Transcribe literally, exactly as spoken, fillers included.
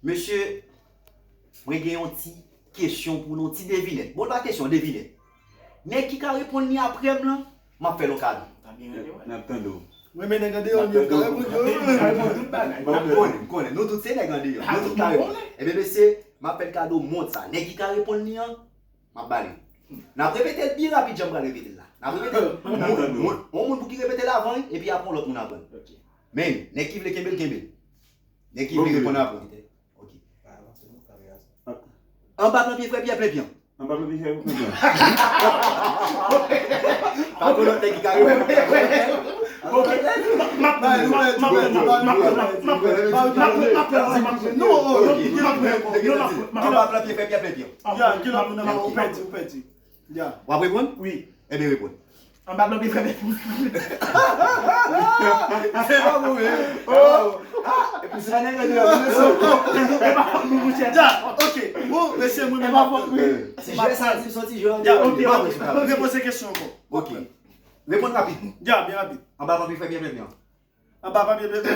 Mesye, mwen gen yon ti kesyon pou nou, ti devinèt. Bon, pa kesyon, devinèt. Nèg ki ka reponn li apre m lan, m ap fè l yon kado. N ap tande w. Mwen men nèg andeyò, yo ka reponn yo. M konnen, m konnen. Nou tout se nèg andeyò. Nou tout ka reponn. Ebyen, mesye, m ap fè l kado mont sa. Nèg ki ka reponn li an, m ap ba li. N ap repete l byen rapid, jan m pral repete l la. N ap repete l. Yon moun pou ki repete l avan, epi apre yon lòt moun apre l. Men, nèg ki vle kenbe l, kenbe l. Nèg ki vle reponn apre. Ok. Anba plan pye frè Pyè plen pyan. Anba plan pye frè Pyè plen pyan. Pa gon lòt nèg ki ka reponn. Ok. Anba plan pye frè Pyè plen pyan. Ou pèdi, ou pèdi. W ap reponn? Wi. Ebyen, reponn. Anba plan pye frè Pyè. Se pa bon, men. Oh! Ah! Epi sa nèg la di la. Ya, ok. Bon, mesye, mwen menm ap Tijè sa di, son tijè an. Ya, ok, ok. Repoze kesyon ankò. Ok. Reponn rapid. Ya, byen rapid. Anba plan pye frè Pyè plen pyan. Anba plan pye frè Pyè.